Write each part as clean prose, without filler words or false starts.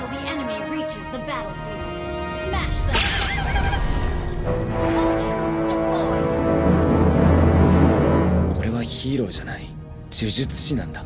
until the enemy reaches the battlefield. Smash them! All troops deployed. 俺はヒーローじゃない。呪術師なんだ。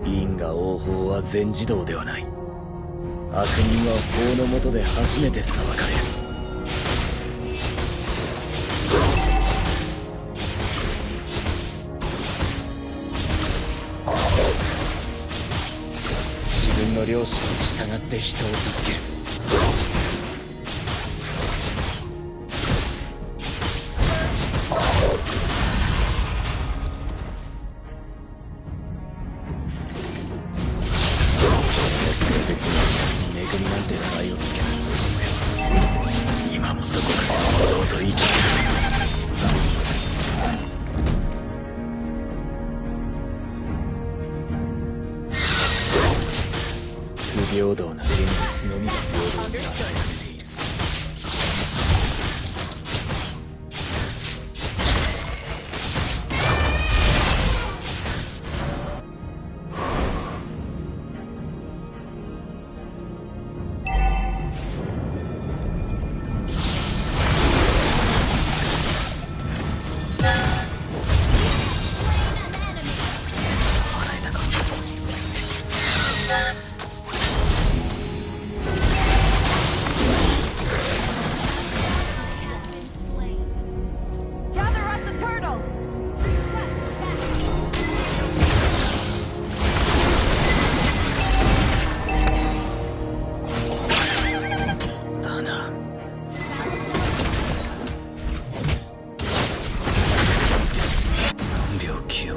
因果応報は全自動ではない。悪人は法の下で初めて裁かれる。自分の良心に従って人を助ける。恵みなんて名前をつけた父親は今もどこかで堂々と生きている。不平等な現実のみが平等に与えられている。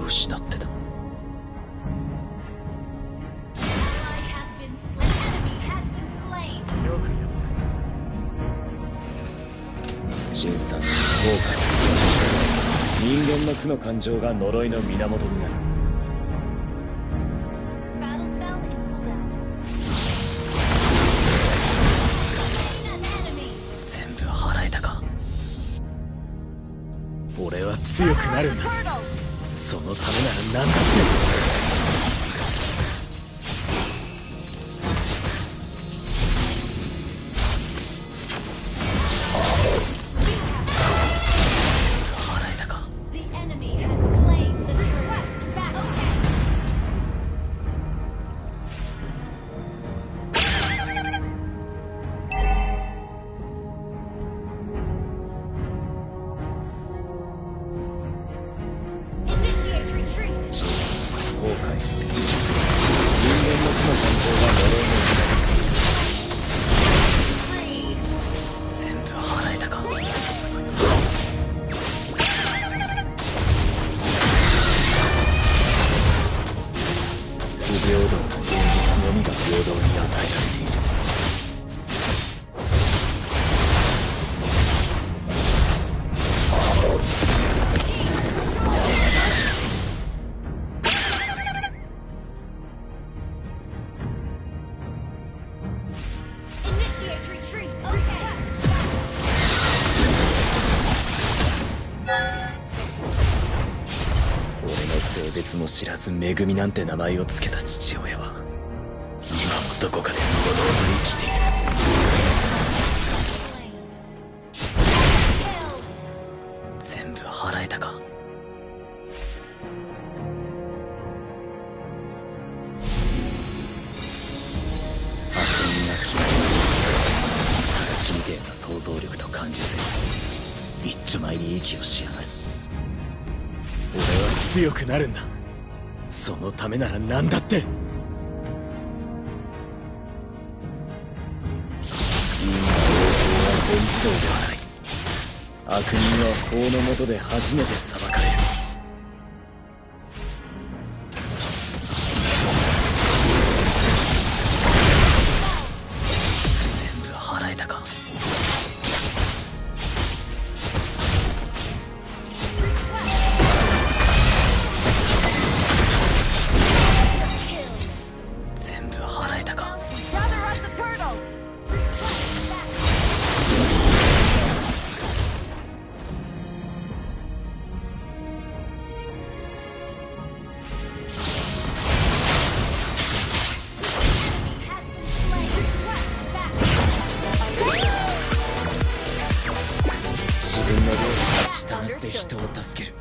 失ってた。陳さんに後悔を人間の苦の感情が呪いの源になる。全部払えたか。俺は強くなるんだ。そのためなら何だって。後悔人間の苦の感情が呪いの全部払えたか。不平等な現実のみが平等に与えられている。俺の性別も知らず恵みなんて名前を付けた父親は今もどこかで堂々と生きている。全部払えたか。悪人が決まり形みてえな想像力と感受性、一丁前に息をしやがる。俺は強くなるんだ。そのためなら何だって。因果応報は全自動ではない。悪人は法の下で初めて裁かれる。全部払えたか。って人を助ける。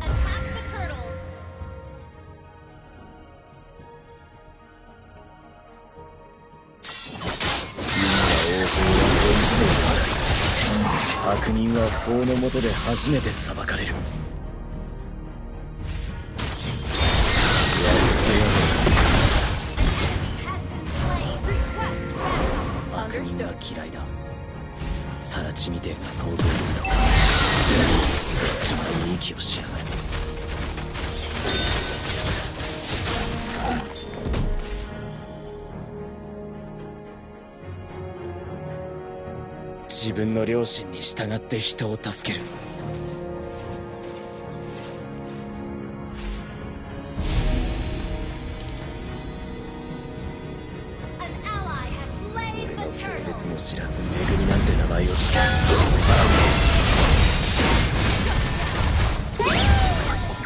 Attack the turtle. 悪人は法の下で初めて裁かれる。 Has been slain. Request backup. 悪人が嫌いだ。サラチみてえな想像力とか一丁前に息をしやがる。自分の良心に従って人を助ける。 An ally has slain 俺 the の性 turtle. 別も知らず恵みなんて名前を付ける。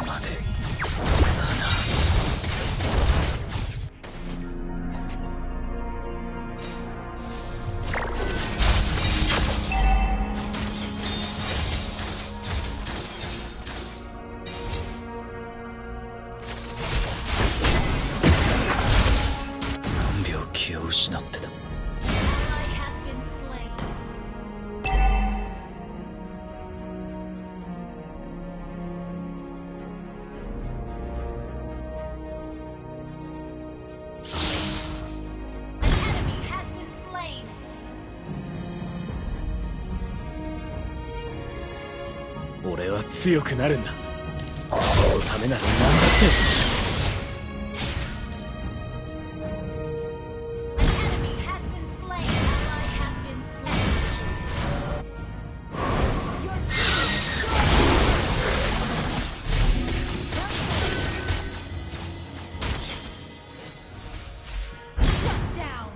待て。だな。何秒気を失ってた。 Ally has been slain. An enemy has been slain. 俺は強くなるんだ。そのためなら何だって。 An enemy has been slain. Ally has been slain. Your team destroyed. Shut down.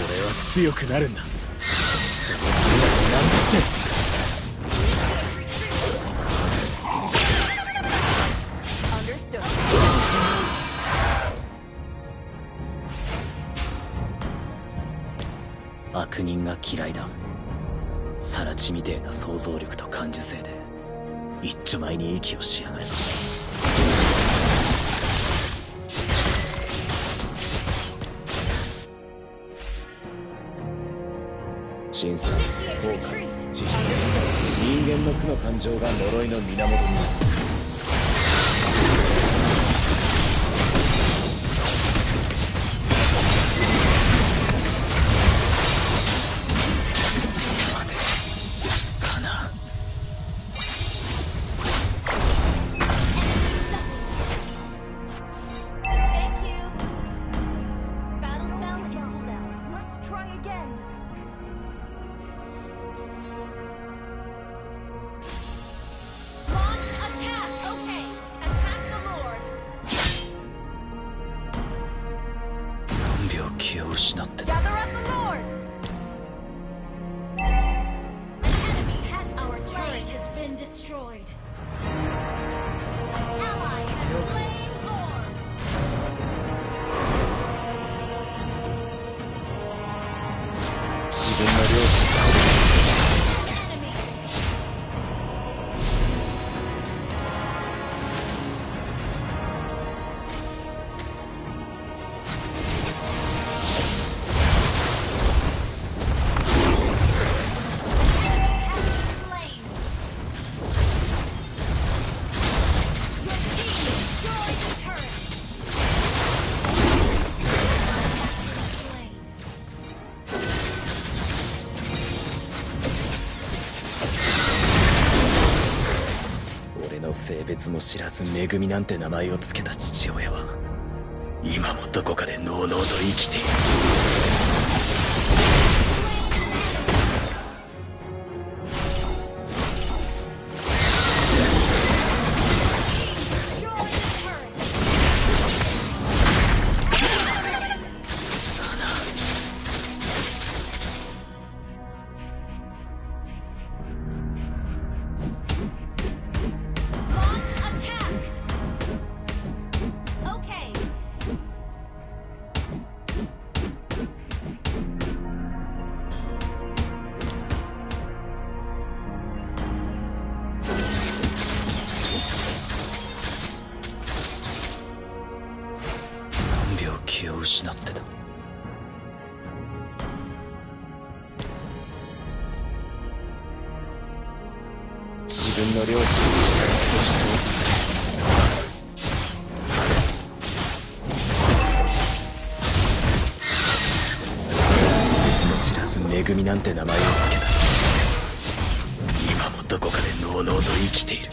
俺は強くなるんだ。そのためなら何だって。 Understood. 悪人が嫌いだ。サラチみてえな想像力と感受性で一丁前に息をしやがる。審査、 Initiate 効果、 retreat. 知識、人間の負の感情が呪いの源になる。 かな。 Thank you. Battle spell in cooldown. Let's try again. Launch attack. Okay. Attack the Lord. 何秒気を失ってた。 Gather up the Lord. An enemy has our turret has been destroyed. An ally has slain Lord. 自分の良心が Enemy. 俺の性別も知らず恵みなんて名前を付けた父親は今もどこかでのうのうと生きている。 Launch attack! 失ってた。自分の両親に従って人をさせる。別も知らず恵みなんて名前を付けた父親、今もどこかでのうのうと生きている。